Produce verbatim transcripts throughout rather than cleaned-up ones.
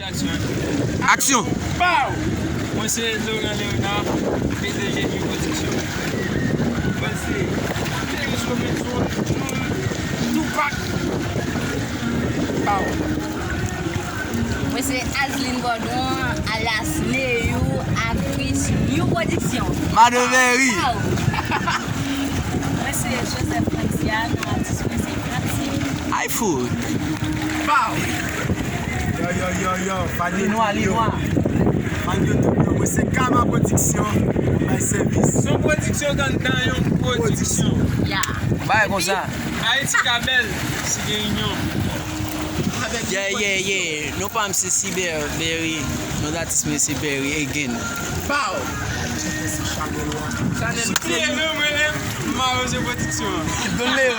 Aksyon. Aksyon. Pow! Mwen se Laurent Léonard, P D G New Production. Mwen se Thérèse Robinson, Tupac. Pow! Mwen se Asline Gordon, alyas Neyou, aktris New Production. Madan Berry. Pow! Mwen se Joseph Francia, non atis mwen se Maxime. Ay fout. Pow! Yo, yo, yo, yo, fan YouTube yo. Fan YouTube yo, mwen se Kama Production, bay sèvis. Son Production, grann dan yon pwodiksyon. Ya. Bagay konsa. Ayiti ka bèl si gen inyon. Yeah, yeah, yeah. Non pa m se Cyber Berry. Non datis mwen se Berry again. Pow! Chanèl pye nou, mwen menm, Mayo se pwodiksyon an. Don Leo.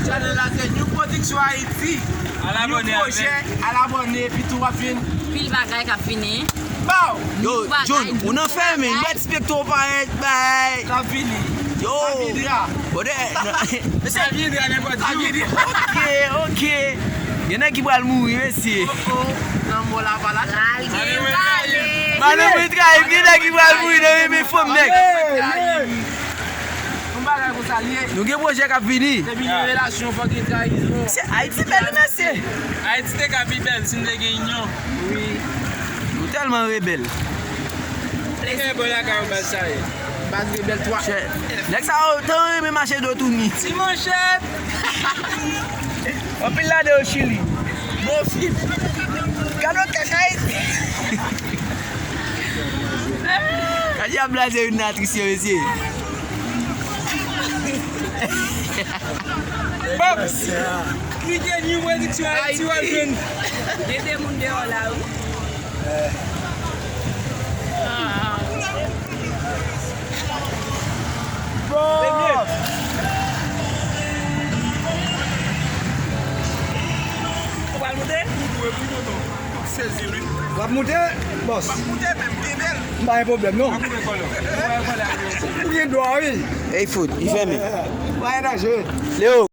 Chanèl la se New Production Haïti. Al abòne avè n. Al abòne, epi tou w ap jwenn pil bagay k ap vini. Pow! Yo, John, ou nan fèmen, bèt spekto parèt, bay. L ap vini. Yo. Bode. Mesye, vini a nenpòt jou. Ok, ok. Gen nèg ki pral mouri, mesye. Oh, oh. Nan mò la, pa la. Pral gen pale. Madan mwen trayi, gen nèg ki pral mouri nan men fanm nèg. Yon bagay konsa l ye. Nou gen pwojè k ap vini. Depi gen relasyon, fòk gen trayizon. Se Ayiti bèl, mesye. Ayiti te ka pi bèl si n te gen inyon. Wi. Nou tèlman rebèl. Gen bò lakay ou baz sa ye. Baz rebèl twa. Chè. Nèg sa yo tan renmen mache do touni. Ti manchèt. Anpil ladan yo Chili. Bon fi. Gad lòt kaka Ayiti. Gad y ap blaze yon natris yo, mesye. Bab, klike New Production Haïti, w ap jwenn. Gen de moun deyò la, wi. Bro! Ou pral moute? Sezi, wi. W ap moute, bòs? M ap moute, men m gen bèl. M pa gen pwoblèm, non. Ou gen dwa, wi. Ey, fout, li fèmen. Pa gen danje. Leo.